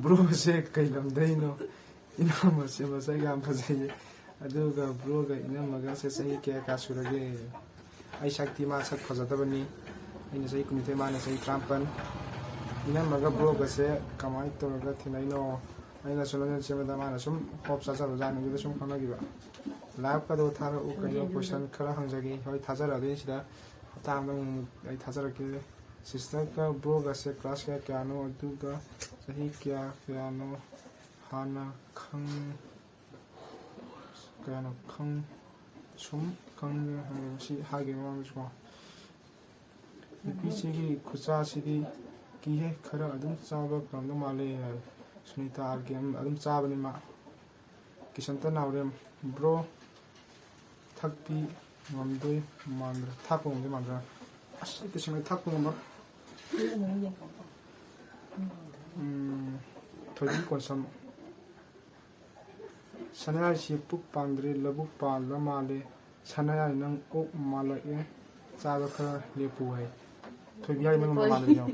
Broꯁꯦ ꯀꯩ ꯂꯝꯗꯩꯅꯣ? ꯏꯅꯥꯎ ꯃꯁꯦ ꯃꯁꯛ ꯌꯥꯝ ꯐꯖꯩꯌꯦ꯫ ꯑꯗꯨꯒ broꯒ ꯏꯅꯝꯃꯒꯁꯦ ꯆꯍꯤ ꯀꯌꯥ ꯀꯌꯥ ꯁꯨꯔꯒꯦ? ꯑꯩ ꯁꯛꯇꯤ ꯃꯥ ꯁꯛ ꯐꯖꯗꯕꯅꯤ꯫ ꯑꯩꯅ ꯆꯍꯤ ꯀꯨꯟꯅꯤꯊꯣꯏ, ꯃꯥꯅ ꯆꯍꯤ ꯇꯔꯥꯃꯥꯄꯟ꯫ ꯏꯅꯝꯃꯒ broꯒꯁꯦ ꯀꯃꯥꯏꯅ ꯇꯧꯔꯒ ꯊꯦꯡꯅꯩꯅꯣ? ꯑꯩꯅ ꯁꯨꯝ ꯂꯝꯖꯦꯜ ꯆꯦꯟꯕꯗ ꯃꯥꯅ ꯁꯨꯝ ꯍꯣꯞ ꯆꯥꯖꯕꯖꯥꯠꯅꯤ, ꯑꯗꯨꯗ ꯁꯨꯝ ꯈꯪꯅꯈꯤꯕ꯫ Liveꯀꯗꯣ ꯊꯥꯔꯛꯎ ꯀꯩꯅꯣ, question ꯈꯔ ꯍꯪꯖꯒꯦ꯫ ꯍꯣꯏ, ꯊꯥꯖꯔꯛꯑꯗꯣꯏꯅꯤ ꯁꯤꯗ꯫ ꯍꯞꯇꯥ ꯑꯃꯗ ꯑꯃꯨꯛ ꯑꯩ ꯊꯥꯖꯔꯛꯀꯦ꯫ Sisterꯒ broꯒꯁꯦ class ꯀꯌꯥ ꯀꯌꯥꯅꯣ, ꯑꯗꯨꯒ ꯆꯍꯤ ꯀꯌꯥ ꯀꯌꯥꯅꯣ ꯍꯥꯟꯅ ꯈꯪ-, ꯀꯌꯥꯅꯣ ꯈꯪ-, ꯁꯨꯝ ꯈꯪꯗꯦ ꯍꯥꯏꯕ ꯁꯤ ꯍꯥꯏꯈꯤꯕ ꯃꯃꯥꯡꯗꯁꯨꯀꯣ꯫ ꯅꯨꯄꯤꯁꯤꯒꯤ ꯈꯨꯠꯁꯥꯁꯤꯗꯤ ꯀꯤꯍꯦ, ꯈꯔ ꯑꯗꯨꯝ ꯆꯥꯕ ꯐꯔꯝꯗꯧ ꯃꯥꯜꯂꯦ ꯍꯥꯏ꯫ ꯁꯨꯅꯤꯇꯥ ꯑꯥꯔ ꯀꯦ ꯑꯗꯨꯝ ꯆꯥꯕꯅꯤ ꯃꯥ꯫ ꯀꯤꯁꯟꯇ ꯅꯥꯎꯔꯦꯝ, bro, ꯊꯛꯄꯤ ꯉꯝꯗꯣꯏ ꯃꯥꯟꯗ꯭ꯔꯥ? ꯊꯥꯛꯄ ꯉꯝꯗꯣꯏ ꯃꯥꯟꯗ꯭ꯔꯥ? ꯑꯁ, ꯑꯩ ꯇꯁꯦꯡꯅ ꯊꯥꯛꯄ ꯉꯝꯃꯔꯣꯏ꯫ ꯎꯝ, ꯊꯣꯏꯕꯤ ꯀꯣꯟꯁꯝ, ꯁꯅꯥꯔꯩꯁꯤ ꯄꯨꯛ ꯄꯥꯟꯗ꯭ꯔꯦ, ꯂꯧꯕꯨꯛ ꯄꯥꯟꯕ ꯃꯥꯜꯂꯦ꯫ ꯁꯅꯥꯔꯩ, ꯅꯪ ꯑꯣꯛ ꯃꯥꯜꯂꯛꯑꯦ, ꯆꯥꯕ ꯈꯔ ꯂꯦꯞꯄꯨ ꯍꯥꯏ꯫ ꯊꯣꯏꯕꯤ ꯍꯥꯏ ꯅꯪ ꯍꯣꯏ꯫ ꯅꯃꯥꯟꯅꯕꯤꯅꯣ?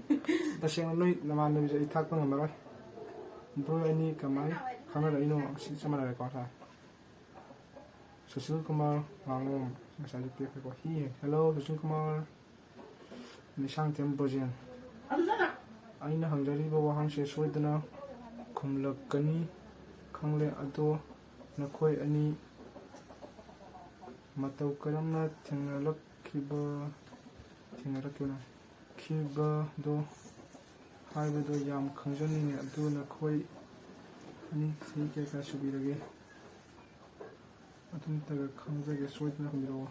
ꯇꯁꯦꯡꯅ ꯅꯣꯏ ꯅꯃꯥꯟꯅꯕꯤꯁꯦ ꯑꯩ ꯊꯥꯛꯄ ꯉꯝꯃꯔꯣꯏ꯫ Bro ꯑꯅꯤ ꯀꯃꯥꯏ ꯈꯪꯅꯔꯛꯏꯅꯣ? ꯁꯤ ꯆꯞ ꯃꯥꯟꯅꯔꯦꯀꯣ, ꯁꯥꯔ꯫ ꯁꯨꯁꯤꯜ ꯀꯨꯃꯥꯔ ꯉꯥꯉꯣꯝ ꯉꯁꯥꯏꯁꯨ ꯄꯤꯔꯛꯈ꯭ꯔꯦꯀꯣ꯫ He, hello, Sushil Kumar. ꯃꯤꯁꯥꯡꯊꯦꯝ ꯕ꯭ꯔꯣꯖꯦꯟ꯫ ꯑꯩꯅ ꯍꯪꯖꯔꯤꯕ ꯋꯥꯍꯪꯁꯦ ꯁꯣꯏꯗꯅ ꯈꯨꯝꯂꯛꯀꯅꯤ ꯈꯪꯂꯦ, ꯑꯗꯣ ꯅꯈꯣꯏ ꯑꯅꯤ ꯃꯇꯧ ꯀꯔꯝꯅ ꯊꯦꯡꯅꯔꯛꯈꯤꯕ, ꯊꯦꯡꯅꯔꯛꯈꯤꯕꯅꯣ? ꯈꯤꯕꯗꯣ ꯍꯥꯏꯕꯗꯣ ꯌꯥꯝ ꯈꯪꯖꯅꯤꯡꯉꯤ꯫ ꯑꯗꯨ ꯅꯈꯣꯏ ꯑꯅꯤ ꯆꯍꯤ ꯀꯌꯥ ꯀꯌꯥ ꯁꯨꯕꯤꯔꯒꯦ? ꯑꯗꯨꯝꯇꯒ ꯈꯪꯖꯒꯦ, ꯁꯣꯏꯗꯅ ꯍꯪꯕꯤꯔꯛꯑꯣ꯫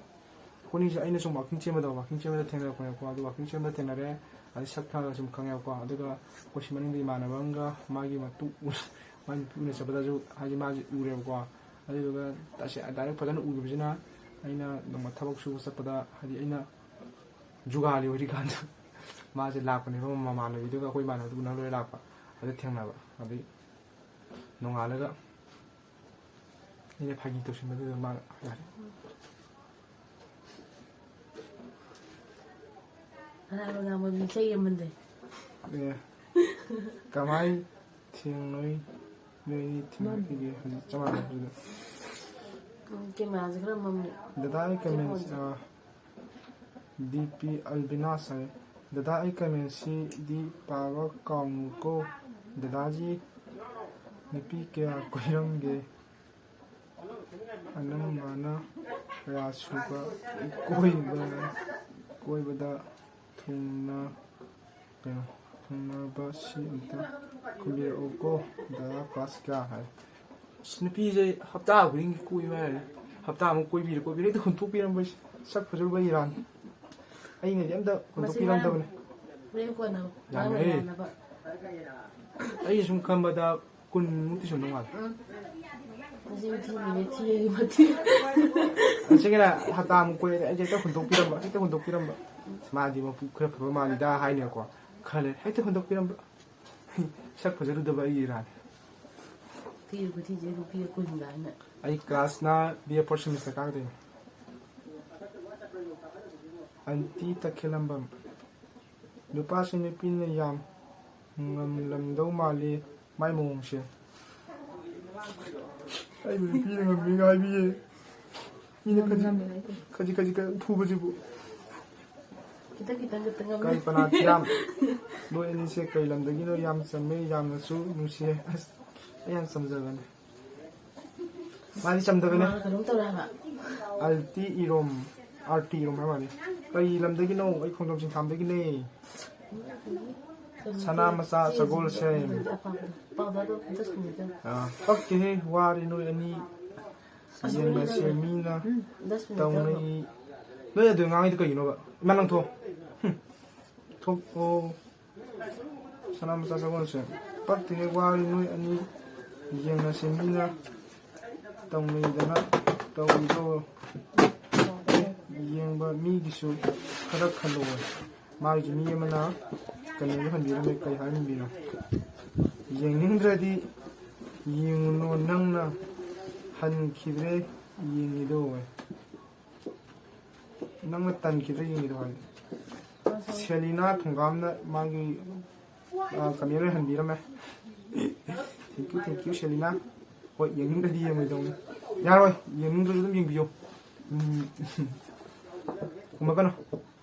ꯑꯩꯈꯣꯏꯅꯤꯁꯦ ꯑꯩꯅ ꯁꯨꯝ walking ꯆꯦꯟꯕꯗꯣ, walking ꯆꯦꯟꯕꯗ ꯊꯦꯡꯅꯔꯛꯄꯅꯦꯕꯀꯣ꯫ ꯑꯗꯨ walking ꯆꯦꯟꯕꯗ ꯊꯦꯡꯅꯔꯦ, ꯑꯗꯩ ꯁꯛ ꯈꯪꯉꯒ ꯁꯨꯝ ꯈꯪꯉꯦꯕꯀꯣ꯫ ꯑꯗꯨꯒ ꯑꯩꯈꯣꯏ ꯁꯤ ꯃꯅꯤꯡꯗ ꯏꯃꯥꯟꯅꯕ ꯑꯃꯒ ꯃꯥꯒꯤ ꯃꯇꯨ-, ꯃꯥꯒꯤ ꯅꯨꯄꯤ ꯎꯅ ꯆꯠꯄꯗꯁꯨ ꯍꯥꯏꯗꯤ ꯃꯥꯁꯦ ꯎꯔꯦꯕꯀꯣ꯫ ꯑꯗꯨꯗꯨꯒ ꯇꯁꯦꯡ-, direct ꯐꯖꯅ ꯎꯈꯤꯕꯁꯤꯅ ꯑꯩꯅ ꯅꯣꯡꯃ ꯊꯕꯛ ꯁꯨꯕ ꯆꯠꯄꯗ ꯍꯥꯏꯗꯤ ꯑꯩꯅ ꯖꯨꯒꯥꯂꯤ ꯑꯣꯏꯔꯤꯀꯥꯟꯗ ꯃꯥꯁꯦ ꯂꯥꯛꯄꯅꯦꯕ, ꯃꯃꯥꯟꯅꯕꯤꯗꯨꯒ ꯑꯩꯈꯣꯏ ꯏꯃꯥꯟꯅꯕꯗꯨ ꯎꯅ ꯂꯣꯏꯔ ꯂꯥꯛꯄ꯫ ꯑꯗꯨ ꯊꯦꯡꯅꯕ꯫ ꯑꯗꯩ ꯅꯣꯡꯉꯥꯜꯂꯒ ꯑꯩꯅ ꯐꯥꯒꯤ ꯇꯧꯁꯤꯟꯕꯗꯨꯗ ꯃꯥ ꯌꯥꯔꯦ꯫ ꯍꯔꯥꯎ ꯍꯔꯥꯎ ꯃꯃꯤ ꯏꯁꯩ ꯑꯃ ꯂꯩ꯫ ꯑꯦ, ꯀꯃꯥꯏ ꯊꯦꯡꯅꯩ? ꯅꯣꯏ ꯑꯅꯤ ꯊꯦꯡꯅꯈꯤꯒꯦ ꯍꯧꯖꯤꯛ ꯆꯞ ꯃꯥꯟꯅꯕꯗꯨꯗ꯫ ꯎꯝ, ꯀꯦꯃꯦꯔꯥꯁꯦ ꯈꯔ ꯃꯝꯃꯦ꯫ ꯗꯗꯥ, ꯑꯩ ꯀꯃꯦꯟ, ꯐꯣꯟꯁꯦ꯫ ꯑꯥ, ꯗꯤ ꯄꯤ ꯑꯜꯕꯤꯅꯥꯁ ꯍꯥꯏ꯫ ꯗꯗꯥ, ꯑꯩ ꯀꯃꯦꯟꯁꯤꯗꯤ ꯄꯥꯕ ꯀꯥꯎꯅꯨꯀꯣ꯫ ꯗꯗꯥꯖꯤ ꯅꯨꯄꯤ ꯀꯌꯥ ꯀꯣꯏꯔꯝꯒꯦ? ꯑꯅꯝꯕꯅ ꯀꯌꯥ ꯁꯨꯕ ꯀꯣꯏꯕ, ꯀꯣꯏꯕꯗ ꯊꯨꯡꯅ, ꯀꯩꯅꯣ, ꯊꯨꯡꯅꯕ ꯁꯤ ꯑꯝꯇ ꯈꯨꯝꯕꯤꯔꯛꯎꯀꯣ꯫ ꯗꯗꯥ ꯀ꯭ꯂꯥꯁ ꯀꯌꯥ ꯍꯥꯏ? ꯑꯁ, ꯅꯨꯄꯤꯁꯦ ꯍꯞꯇꯥ ꯈꯨꯗꯤꯡꯒꯤ ꯀꯣꯏꯕ ꯍꯥꯏꯔꯦ꯫ ꯍꯞꯇꯥꯃꯨꯛ ꯀꯣꯏꯕꯤꯔꯦ, ꯀꯣꯏꯕꯤꯔꯦ, ꯍꯦꯛꯇ ꯍꯨꯟꯊꯣꯛꯄꯤꯔꯝꯕꯁꯦ꯫ ꯁꯛ ꯐꯖꯔꯨꯕ ꯏꯔꯥꯟ꯫ ꯑꯩꯅꯗꯤ ꯑꯝꯇ ꯃꯁꯤ ꯍꯨꯟꯗꯣꯛꯄꯤꯔꯝꯗꯕꯅꯦ꯫ ꯍꯣꯔꯦꯟ ꯀꯣꯟꯅ ꯌꯥꯝꯃꯦ꯫ ꯉꯥꯡꯅ ꯌꯥꯅꯕ꯫ ꯑꯩ ꯁꯨꯝ ꯈꯟꯕꯗ ꯀꯨꯟꯃꯨꯛꯇꯤ ꯁꯨꯝꯗꯧ ꯃꯥꯜꯂꯦ꯫ ꯎꯝ꯫ ꯃꯁꯤ ꯊꯤꯔꯤꯅꯦ, ꯊꯤꯔꯤ ꯃꯊꯤ꯫ ꯑꯁꯤꯒꯤꯅ ꯍꯞꯇꯥꯃꯨꯛ ꯀꯣꯏꯔꯦ, ꯑꯩꯁꯦ ꯍꯦꯛꯇ ꯍꯨꯟꯗꯣꯛꯄꯤꯔꯝꯕ, ꯍꯦꯛꯇ ꯍꯨꯟꯗꯣꯛꯄꯤꯔꯝꯕ꯫ ꯃꯥꯗꯤ ꯃꯄꯨ ꯈꯔ ꯐꯕ ꯃꯥꯜꯂꯤꯗ ꯍꯥꯏꯅꯀꯣ꯫ ꯈꯜꯂꯦ, ꯍꯦꯛꯇ ꯍꯨꯟꯗꯣꯛꯄꯤꯔꯝꯕ꯫ ꯁꯛ ꯐꯖꯔꯨꯗꯕ ꯑꯩꯒꯤ ꯏꯔꯥꯅꯤ꯫ ꯊꯤꯔꯨꯕ ꯊꯤꯖꯦ ꯅꯨꯄꯤꯒ ꯀꯨꯟ ꯀꯥꯏꯅ꯫ ꯑꯩ ꯀ꯭ꯂꯥꯁꯅ B A fourth semester ꯀꯥꯒꯗꯣꯏꯅꯤ꯫ ꯑꯟꯇꯤ ꯇꯈꯦꯂꯝꯕꯝ꯫ ꯅꯨꯄꯥꯁꯤ ꯅꯨꯄꯤꯅ ꯌꯥꯝ ꯉꯝꯂꯝꯗꯧ ꯃꯥꯜꯂꯤ ꯃꯥꯏ ꯃꯑꯣꯡꯁꯦ꯫ ꯑꯩꯕꯨ ꯅꯨꯄꯤꯅ ꯉꯝꯃꯦꯒ ꯍꯥꯏꯕꯤꯌꯦ꯫ ꯃꯤꯅ ꯈꯖꯤꯛ, ꯉꯝꯃꯦ ꯍꯥꯏꯗꯦ꯫ ꯈꯖꯤꯛ ꯈꯖꯤꯛ ꯈꯖꯤꯛ ꯐꯨꯕꯁꯤꯕꯨ꯫ ꯈꯤꯇꯪ ꯈꯤꯇꯪ ꯈꯛꯇ ꯉꯝꯃꯦ꯫ ꯀꯜꯄꯅꯥ ꯊꯤꯔꯥꯝ, ꯅꯣꯏ ꯑꯅꯤꯁꯦ ꯀꯩ ꯂꯝꯗꯒꯤꯅꯣ? ꯌꯥꯝ ꯆꯝꯃꯦ, ꯌꯥꯝꯅꯁꯨ ꯅꯨꯡꯁꯤꯌꯦ꯫ ꯑꯁ, ꯑꯩ ꯌꯥꯝ ꯆꯝꯖꯕꯅꯦ꯫ ꯃꯥꯗꯤ ꯆꯝꯗꯕꯅꯦ꯫ ꯃꯥꯅ ꯀꯩꯅꯣꯝ ꯇꯧꯔꯦ ꯍꯥꯏꯕ꯫ ꯑꯜꯇꯤ ꯏꯔꯣꯝ, ꯑꯥꯔꯇꯤ ꯏꯔꯣꯝ ꯍꯥꯏꯕ ꯃꯥꯜꯂꯦ꯫ ꯀꯔꯤ ꯂꯝꯗꯒꯤꯅꯣ? ꯑꯩ ꯈꯣꯡꯖꯣꯝ ꯆꯤꯡꯊꯥꯝꯗꯒꯤꯅꯦ꯫ ꯁꯅꯥ ꯃꯆꯥ ꯁꯒꯣꯜꯁꯦ꯫ ꯄꯥꯎꯗꯔꯗꯣ ꯑꯝꯇ ꯁꯨꯝꯕꯤꯗꯣ꯫ ꯑꯥ, ꯄꯛꯇꯦꯍꯦ, ꯋꯥꯔꯦ ꯅꯣꯏ ꯑꯅꯤ꯫ ꯑꯁ, ꯌꯦꯡꯉꯁꯦ ꯃꯤꯅ ꯎꯝ, ꯗꯁꯕꯤꯟꯗ ꯇꯧꯅꯩ꯫ ꯅꯣꯏ ꯑꯗꯨ ꯉꯥꯡꯉꯤꯗꯣ ꯀꯩꯒꯤꯅꯣꯕ? ꯏꯃꯥ ꯅꯪ ꯊꯣꯛꯑꯣ꯫ ꯍꯨꯝ꯫ ꯊꯣꯛꯑꯣ꯫ ꯁꯅꯥ ꯃꯆꯥ ꯁꯒꯣꯜꯁꯦ꯫ ꯄꯛꯇꯦꯍꯦ, ꯋꯥꯔꯦ ꯅꯣꯏ ꯑꯅꯤ꯫ ꯌꯦꯡꯉꯁꯦ ꯃꯤꯅ ꯇꯧꯅꯩꯗꯅ ꯇꯧꯔꯤꯗꯣ꯫ ꯌꯦꯡꯕ ꯃꯤꯒꯤꯁꯨ ꯈꯔ ꯈꯜꯂꯣ꯫ ꯃꯥꯒꯤꯁꯨ ꯃꯤ ꯑꯃꯅ ꯀꯩꯅꯣꯗ ꯍꯟꯕꯤꯔꯝꯃꯦ, ꯀꯩ ꯍꯥꯏꯔꯝꯃꯤꯅꯣ? ꯌꯦꯡꯅꯤꯡꯗ꯭ꯔꯗꯤ ꯌꯦꯡꯉꯨꯅꯣ, ꯅꯪꯅ ꯍꯟꯈꯤꯗ꯭ꯔꯦ ꯌꯦꯡꯉꯤꯗꯣ꯫ ꯅꯪꯅ ꯇꯟꯈꯤꯗ꯭ꯔꯦ ꯌꯦꯡꯉꯤꯗꯣ ꯍꯥꯏ꯫ ꯁꯦꯂꯤꯅꯥ ꯊꯣꯡꯒꯥꯝꯅ ꯃꯥꯒꯤ ꯀꯃꯦꯟ ꯑꯣꯏꯍꯟꯕꯤꯔꯝꯃꯦ꯫ Thank you, thank you, ꯁꯦꯂꯤꯅꯥ꯫ ꯍꯣꯏ, ꯌꯦꯡꯅꯤꯡꯗ꯭ꯔꯗꯤ ꯌꯦꯡꯉꯣꯏꯗꯧꯅꯤ꯫ ꯌꯥꯔꯣꯏ, ꯌꯦꯡꯅꯤꯡꯗ꯭ꯔꯁꯨ ꯑꯗꯨꯝ ꯌꯦꯡꯕꯤꯌꯣ꯫ ꯎꯝ꯫ ꯈꯨꯝꯃꯛꯀꯅꯨ꯫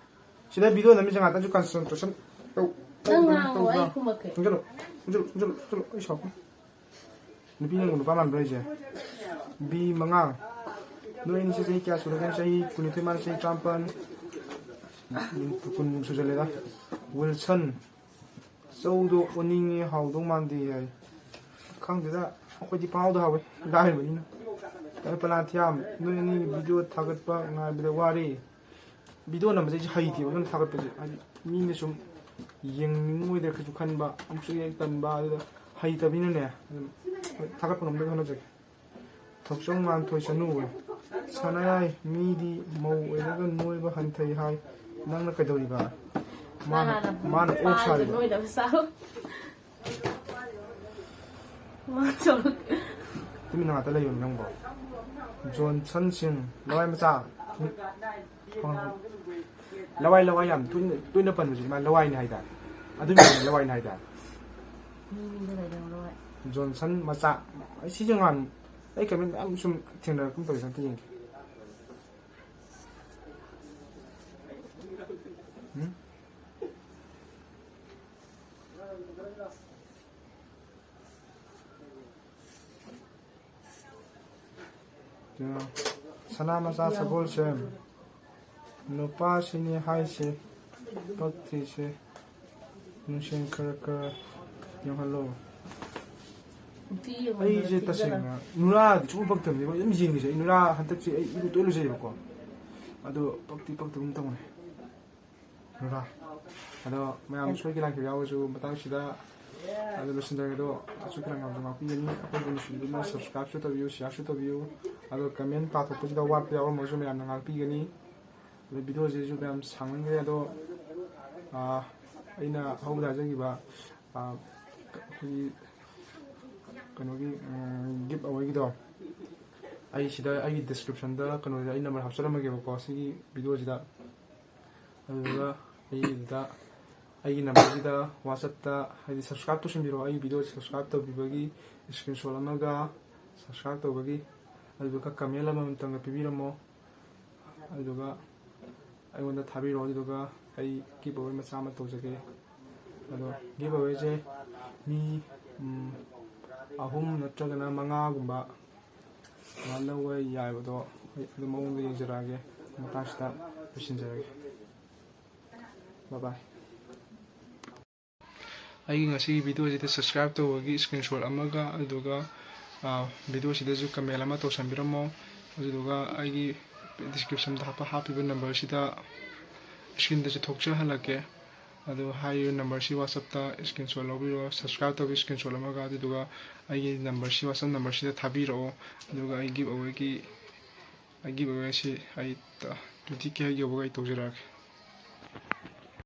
ꯁꯤꯗ ꯚꯤꯗꯤꯑꯣ ꯅꯝꯃꯤꯁꯦ ꯉꯥꯛꯇꯪꯁꯨ concentration ꯇꯧ꯫ ꯅꯪ ꯉꯥꯡꯉꯣ, ꯑꯩ ꯈꯨꯝꯃꯛꯀꯦ꯫ ꯆꯪꯁꯤꯜꯂꯨ, ꯆꯪꯁꯤꯜꯂꯨ, ꯆꯪꯁꯤꯜꯂꯨ, ꯆꯪꯁꯤꯜꯂꯨ, ꯑꯩ ꯁꯥꯎꯔꯛꯀꯅꯤ꯫ ꯅꯨꯄꯤ ꯅꯪꯕꯨ ꯅꯨꯄꯥ ꯃꯥꯟꯕ꯭ꯔꯥ ꯍꯥꯏꯁꯦ? ꯕꯤ ꯃꯉꯥ꯫ ꯅꯣꯏ ꯑꯅꯤꯁꯦ ꯆꯍꯤ ꯀꯌꯥ ꯁꯨꯔꯒꯦ? ꯆꯍꯤ ꯀꯨꯟꯅꯤꯊꯣꯏ, ꯃꯥꯅ ꯆꯍꯤ ꯇꯔꯥꯃꯥꯄꯟ꯫ ꯀꯨꯟ ꯁꯨꯖꯜꯂꯦꯗ꯫ ꯋꯤꯜꯁꯟ꯫ ꯆꯧꯗꯣ ꯑꯣꯟꯅꯤꯡꯉꯦ, ꯍꯥꯎꯗꯧ ꯃꯥꯟꯗꯦ ꯍꯥꯏ꯫ ꯈꯪꯗꯦꯗ, ꯑꯩꯈꯣꯏꯗꯤ ꯄꯪꯍꯥꯎꯗ ꯍꯥꯎꯋꯦ, ꯂꯥꯏꯔꯕꯅꯤꯅ꯫ ꯀꯩꯅꯣ, ꯄꯂꯥꯊꯤꯌꯥꯝ, ꯅꯣꯏ ꯑꯅꯤ ꯚꯤꯗꯤꯑꯣ ꯊꯥꯒꯠꯄ ꯉꯥꯏꯕꯗ ꯋꯥꯔꯦ꯫ ꯚꯤꯗꯤꯑꯣ ꯅꯝꯕꯁꯦ ꯑꯩꯁꯦ ꯍꯩꯇꯦꯕ, ꯑꯗꯨꯅ ꯊꯥꯒꯠꯄꯁꯦ꯫ ꯍꯥꯏꯗꯤ ꯃꯤꯅ ꯁꯨꯝ ꯌꯦꯡꯅꯤꯡꯉꯣꯏꯗ꯭ꯔꯥ ꯀꯩꯁꯨ ꯈꯟꯕ, ꯑꯃꯨꯛꯁꯨ ꯍꯦꯛ ꯇꯟꯕ, ꯑꯗꯨꯗ ꯍꯩꯇꯕꯅꯤꯅꯅꯦ, ꯑꯗꯨꯝ ꯍꯣꯏ, ꯊꯥꯒꯠꯄ ꯉꯝꯅꯕ ꯍꯣꯠꯅꯖꯒꯦ꯫ ꯊꯣꯛꯆꯣꯝ ꯉꯥꯟꯊꯣꯏ ꯆꯅꯨ꯫ ꯁꯅꯥꯌꯥꯏ, ꯃꯤꯗꯤ ꯃꯧ ꯑꯣꯏꯔꯒ ꯅꯣꯏꯕ ꯍꯟꯊꯩ ꯍꯥꯏ, ꯅꯪꯅ ꯀꯩꯗꯧꯔꯤꯕ? ꯃꯥꯅ, ꯀꯅꯥꯅ ꯃꯥꯅ ꯑꯣꯛ ꯄꯥꯏꯗ ꯁꯥꯔꯤꯕ꯫ ꯅꯣꯏꯗꯕ ꯆꯥꯕ? ꯃꯥ ꯆꯣꯛ꯫ ꯇꯨꯃꯤꯟꯅ ꯉꯥꯛꯇ ꯂꯩꯌꯣ ꯅꯪꯕꯣ꯫ ꯖꯣꯟꯁꯟ ꯁꯤꯡ, ꯂꯋꯥꯏ ꯃꯆꯥ꯫ ꯂꯋꯥꯏ, ꯂꯋꯥꯏ ꯌꯥꯝ ꯇꯣꯏꯅ, ꯇꯣꯏꯅ ꯄꯟꯕꯁꯤ ꯃꯥ ꯂꯋꯥꯏꯅꯤ ꯍꯥꯏꯇꯥꯔꯦ꯫ ꯑꯗꯨꯒꯤ ꯃꯤꯡ ꯂꯋꯥꯏꯅꯤ ꯍꯥꯏꯇꯥꯔꯦ꯫ ꯃꯤ ꯃꯤꯡꯗ ꯂꯩꯔꯦ ꯂꯋꯥꯏ꯫ ꯖꯣꯟꯁꯟ ꯃꯆꯥ꯫ ꯑꯩ ꯁꯤꯁꯦ ꯉꯥꯟ-, ꯑꯩ ꯀꯃꯦꯟ ꯃꯌꯥꯝ ꯁꯨꯝ ꯊꯦꯡꯅꯔꯛꯄ ꯇꯧꯔꯤꯁꯦ ꯑꯝꯇ ꯌꯦꯡꯒꯦ꯫ ꯎꯝ? ꯁꯅꯥ ꯃꯆꯥ ꯁꯒꯣꯜꯁꯦꯝ, ꯅꯨꯄꯥꯁꯤꯅꯤ ꯍꯥꯏꯁꯦ, ꯄꯛꯇ꯭ꯔꯤꯁꯦ, ꯅꯨꯡꯁꯦꯟ ꯈꯔ ꯈꯔ ꯌꯦꯡꯍꯜꯂꯣ꯫ ꯅꯨꯄꯤ ꯌꯦꯡꯕꯗ ꯑꯩꯁꯦ ꯊꯤꯖꯤꯜꯂꯣ꯫ ꯇꯁꯦꯡꯅ ꯅꯨꯔꯥꯗꯤ ꯁꯨꯡꯄꯛ ꯄꯛꯇꯕꯅꯦꯕ, ꯑꯗꯨꯝ ꯌꯦꯡꯉꯤꯁꯦ꯫ ꯑꯩ ꯅꯨꯔꯥ ꯍꯟꯗꯛꯁꯦ ꯑꯩ ꯏꯔꯨ ꯇꯣꯏ ꯂꯨꯖꯩꯌꯦꯕꯀꯣ, ꯑꯗꯣ ꯄꯛꯇꯤ ꯄꯛꯇꯒꯨꯝ ꯇꯧꯅꯤ꯫ ꯅꯨꯔꯥ꯫ ꯑꯗꯣ ꯃꯌꯥꯝ ꯁꯣꯏꯈꯤ ꯂꯥꯟꯈꯤꯕ ꯌꯥꯎꯔꯁꯨ ꯃꯇꯥꯡꯁꯤꯗ ꯑꯗꯨ ꯂꯣꯏꯁꯤꯟꯖꯔꯒꯦ꯫ ꯑꯗꯣ ꯑꯁꯣꯏ ꯑꯔꯥꯟ ꯌꯥꯎꯔꯁꯨ ꯉꯥꯛꯄꯤꯒꯅꯤ꯫ ꯑꯩꯈꯣꯏꯕꯨ ꯅꯨꯡꯁꯤꯕꯤꯗꯨꯅ subscribe ꯁꯨ ꯇꯧꯕꯤꯌꯨ, share ꯁꯨ ꯇꯧꯕꯤꯌꯨ꯫ ꯑꯗꯣ comment ꯄꯥꯊꯣꯛꯄꯁꯤꯗ ꯋꯥꯠꯄ ꯌꯥꯎꯔꯝꯃꯁꯨ ꯃꯌꯥꯝꯅ ꯉꯥꯛꯄꯤꯒꯅꯤ꯫ ꯑꯗꯣ video ꯁꯤꯁꯨ ꯃꯌꯥꯝ ꯁꯥꯡꯃꯟꯈ꯭ꯔꯦ꯫ ꯑꯗꯣ, ꯑꯥ, ꯑꯩꯅ ꯑꯍꯧꯕꯗ ꯍꯥꯏꯖꯈꯤꯕ, ꯑꯥ, ꯑꯩꯈꯣꯏꯒꯤ ꯀꯩꯅꯣꯒꯤ, ꯎꯝ, give away ꯒꯤꯗꯣ, ꯑꯩ ꯁꯤꯗ ꯑꯩꯒꯤ description ꯗ ꯀꯩꯅꯣꯗ ꯑꯩ number ꯍꯥꯞꯆꯔꯝꯃꯒꯦꯕꯀꯣ ꯁꯤꯒꯤ video ꯁꯤꯗ꯫ ꯑꯗꯨꯗꯨꯒ ꯑꯗꯨꯗ ꯑꯩꯒꯤ ꯅꯝꯕꯔꯁꯤꯗ WhatsApp-ꯇ, ꯍꯥꯏꯗꯤ subscribe ꯇꯧꯁꯤꯟꯕꯤꯔꯣ, ꯑꯩꯒꯤ video subscribe ꯇꯧꯕꯤꯕꯒꯤ screenshot ꯑꯃꯒ subscribe ꯇꯧꯕꯒꯤ, ꯑꯗꯨꯗꯨꯒ comment ꯑꯃꯃꯝꯇꯪꯒ ꯄꯤꯕꯤꯔꯝꯃꯣ꯫ ꯑꯗꯨꯗꯨꯒ ꯑꯩꯉꯣꯟꯗ ꯊꯥꯕꯤꯔꯛꯑꯣ, ꯑꯗꯨꯗꯨꯒ ꯑꯩ giveaway ꯃꯆꯥ ꯑꯃ ꯇꯧꯖꯒꯦ꯫ ꯑꯗꯣ giveaway-ꯁꯦ ꯃꯤ, ꯎꯝ, ꯑꯍꯨꯝ ꯅꯠꯇ꯭ꯔꯒꯅ ꯃꯉꯥꯒꯨꯝꯕ ꯑꯗꯨꯃꯥꯏꯅ ꯂꯧꯕ ꯌꯥꯏꯕꯗꯣ, ꯑꯩ ꯑꯗꯨ ꯃꯑꯣꯡꯗ ꯌꯦꯡꯖꯔꯛꯑꯒꯦ꯫ ꯃꯇꯥꯡꯁꯤꯗ ꯂꯣꯏꯁꯤꯟꯖꯔꯒꯦ꯫ Bye bye꯫ ꯑꯩꯒꯤ ꯉꯁꯤꯒꯤ video-ꯁꯤꯗ subscribe ꯇꯧꯕꯒꯤ screenshot ꯑꯃꯒ, ꯑꯗꯨꯒ, ꯑ, video-ꯁꯤꯗꯁꯨ comment ꯑꯃ ꯇꯧꯁꯟꯕꯤꯔꯝꯃꯣ꯫ ꯑꯗꯨꯗꯨꯒ ꯑꯩꯒꯤ description-ꯗ ꯍꯥꯞꯄ, ꯍꯥꯞꯄꯤꯕ number-ꯁꯤꯗ, screen-ꯗꯁꯨ ꯊꯣꯛꯆꯍꯜꯂꯛꯀꯦ꯫ ꯑꯗꯨ ꯍꯥꯏꯔꯤꯕ number-ꯁꯤ WhatsApp-ꯇ screenshot ꯂꯧꯕꯤꯔꯣ, subscribe ꯇꯧꯕꯒꯤ screenshot ꯑꯃꯒ, ꯑꯗꯨꯗꯨꯒ ꯑꯩꯒꯤ number-ꯁꯤ, WhatsApp number-ꯁꯤꯗ ꯊꯥꯕꯤꯔꯛꯑꯣ꯫ ꯑꯗꯨꯒ ꯑꯩ giveaway-ꯒꯤ, ꯑꯩ giveaway-ꯁꯤ ꯑꯩ ꯇ-, twenty K ꯌꯧꯕꯒ ꯑꯩ ꯇꯧꯖꯔꯛꯑꯒꯦ꯫